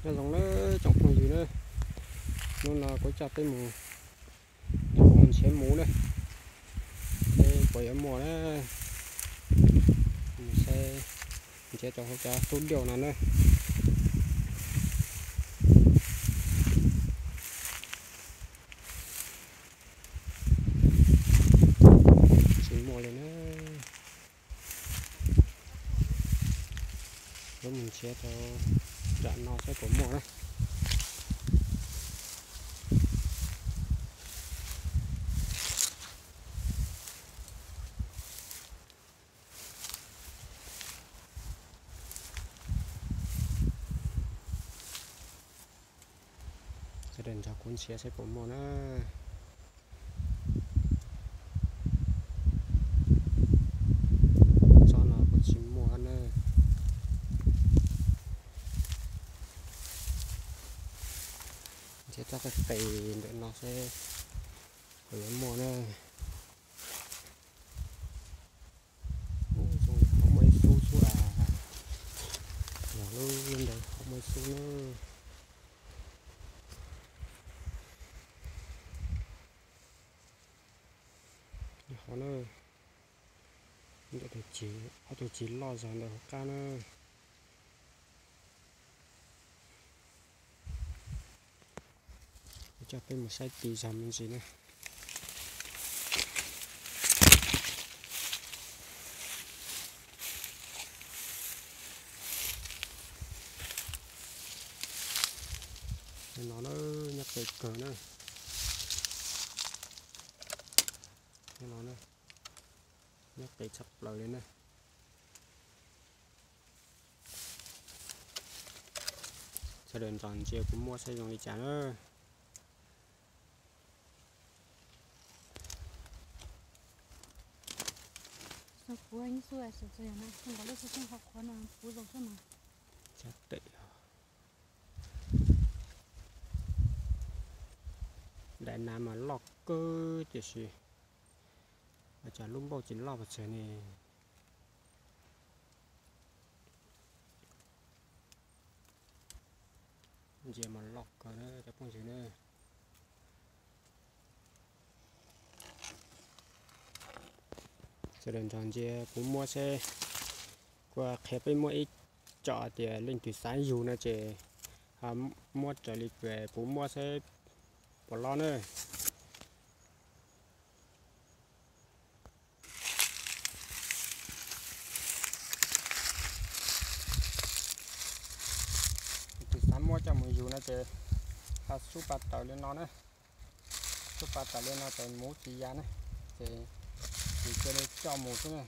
Zoo na tsoom phooj ywg na, hnub no kuv coj peb mus, kuv mus nrhiav mus na, seb puas yuav muaj na. Mus saib, nrhiav rau hauv cov tub diaj no na. Tsis muaj li na. Yuav mus nrhiav rau nram no saib puas muaj na. Sawv daws nrog kuv nrhiav saib puas muaj na. Tsob no kuj tsis muaj na. Nrhiav tsob qis qis ntawm no seb puas yuav muaj na. Ub, zoo li qhov muaj ib xub xwb as. Yog lub ntawd qhov muaj ib xub na. Nyob hauv na, ntawm tus ceg, ob tug ceg loj zog ntawm hauv qab na. Kuv coj peb mus saib tis zog me ntsis na. No na, nyob qis kawg na. Nyob no na, nyob qis tshaj plaws li na. Sawv daws nrog ntsia kuv muab saib zoo li cas na. Daim nas mas loj kawg tiam sis ua cas lub npauj tsis loj pes tsawg ne. Ntsia mas loj kawg na cov phooj ywg na. Sawv daws nrog ntsia kuv muab seb, kuv qhia peb muab ib co tias leej twg xav yug no ces muab raws li kuv muab seb puas loj na. Leej twg xav muab coj mus yug no ces ho sub pas tawm li no na. Sub pas tawm li no ces mus tsis ya na, ces cia li coj mus xwb na.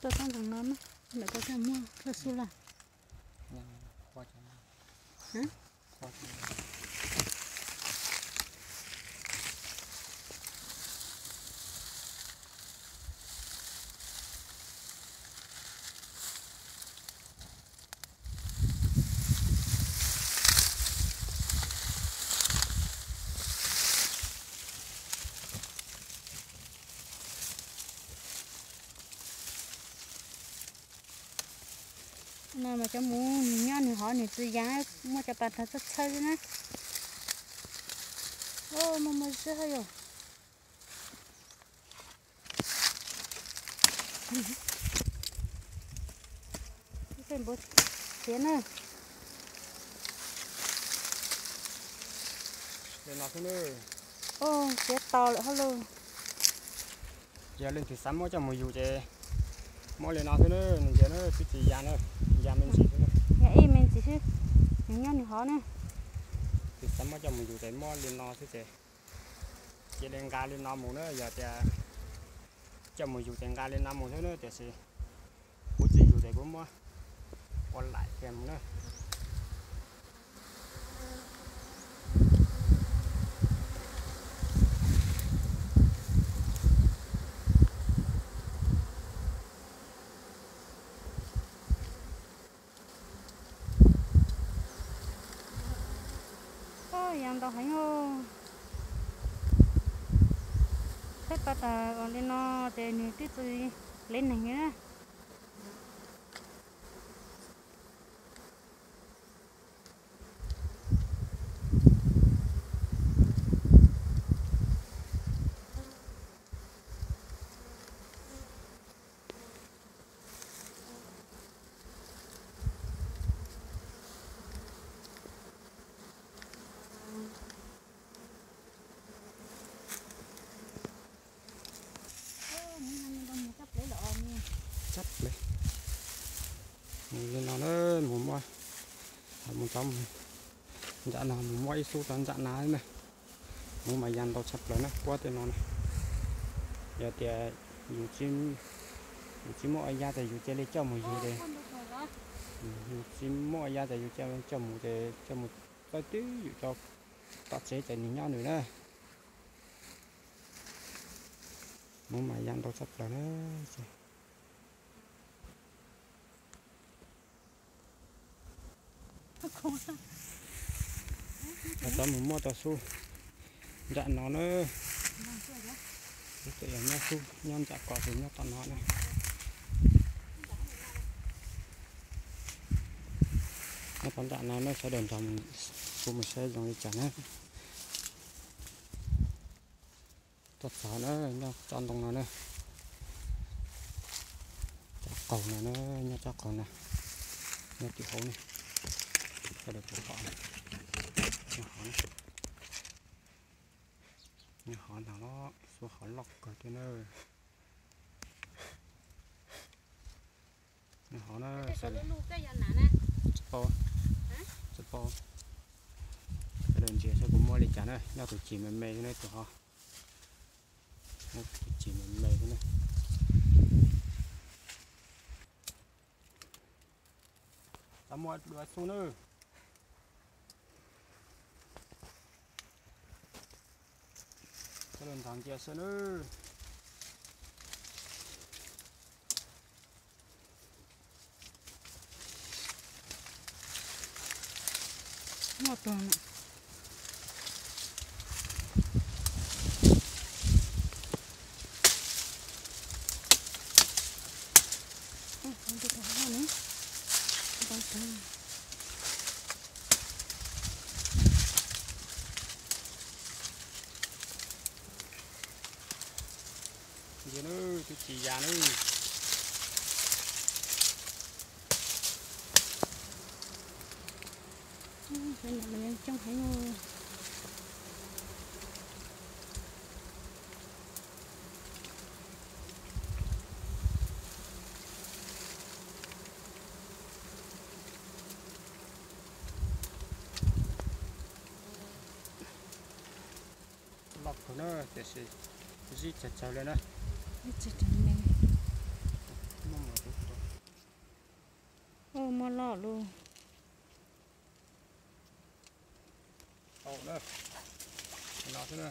Tuaj txog ntawm no na, ntawm ko coj muab txog sub lawm. No mas cov mus nws nyob nws hov nws tsis ya, muab cov pas tag txhawb txhawb xwb na. Muaj muaj zeb yom. Tej npua txiav na. Li no xwb na. Txiav tau lawm hauj lwm. Yog leej twg xav muab coj mus yug ces muab li no xwb na, nws ntsia na twb tsis ya na, ya me ntsis xwb na. Ya ib me ntsis xwb, nws nyob nws hov na. Twg xav muab coj mus yug ces muab li no xwb ces cia li nqa li no mus na, yog tias coj mus yug ces nqa li no mus xwb na, tiam sis kuv tsis yug ces kuv muab ua laim kiag mus na. Yog ntau heev. Txhawb pas tas li no ces nws twb tsis lev neeg li na. Tag li no na, mus muab, mus txog ntsam no mus muab ib xub rau ntsam na na. Hmoov mas ya ntau tshaj plaws na, puab tej no na. Yog tias yus tsis muaj ua yaj ces yus cia li coj mus yug ces, yus tsis muaj ua yaj ces yus cia li coj mus ces coj mus txawb twb yus rau tom tsev ces nws nyob nws na. Hmoov mas ya ntau tshaj plaws na. Cov mus muab rau xub ntsam no na. Xub tseem yog nyob xub, nyob ntsam kom tus nyob tom no na. Nyob tom ntsam no na, sawv daws nrog kuv mus saib zoo li cas na. Txog txog na, nyob tsob ntoo no na. Tsob qaug no na, nyob tsob qaug no, nyob tim hauv na. Sawv daws pom, nyob hov, nyob hov ntag los, xub hov loj kawg thiab na. Nyob hov na, sawv daws, tsis paub, tsis paub. Sawv daws ntsia saib kuv muab li cas na, nyob tus cim me me xwb na tus hov. Tus cim me me xwb na. Txhob muab dua xub nawb. Sawv daws nrog ntsia xwb nawb. Ntsia nawb, twb tsis ya nawb. Coob heev. Loj kawg na, tiam sis zib tsawg tsawg li na. Muaj loj loj. Tau na, no xwb na.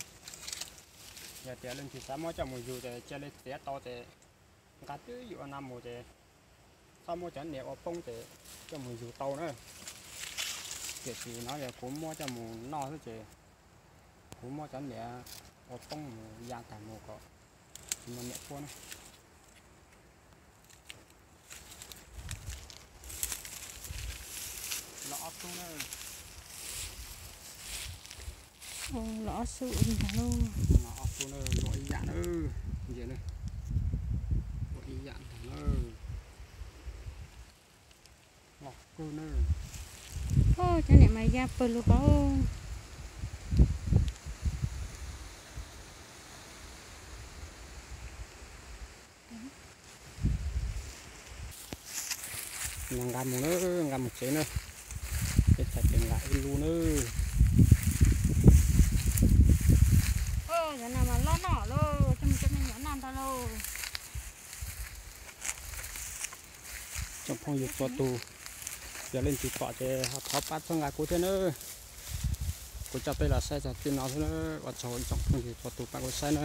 Yog tias leej twg xav muab coj mus yug ces cia li txiav tau ces nqa twb ywm no mus ces txhob muab cov niam ua poob ces coj mus yug tau na. Tiam sis no yog kuv muab coj mus noj xwb ces kuv muab cov niam ua poob mus ya tag mus kom tsis muaj niam puab na. Los ob tug na. Los ob tug ntag lauj. Los ob tug na, luaj ib yam na. Ntsia na, luaj ib yam ntag na. Los kawg na. Cov niam mas ya pawg lug pab. Nqa mus na, nqa mus tsev na. Peb txhais tes nqa ib lub na. Cov no mas loj noj lauj, coj mus coj me nyuam noj ntag lauj. Tsoom phooj ywg txhua tus, yog leej twg pom ces ho thov pab txhawb nqa kuv thiab na. Kuv coj peb los saib txog txij no xwb na, ua tsaug tsoom phooj ywg txhua tus pab kuv saib na.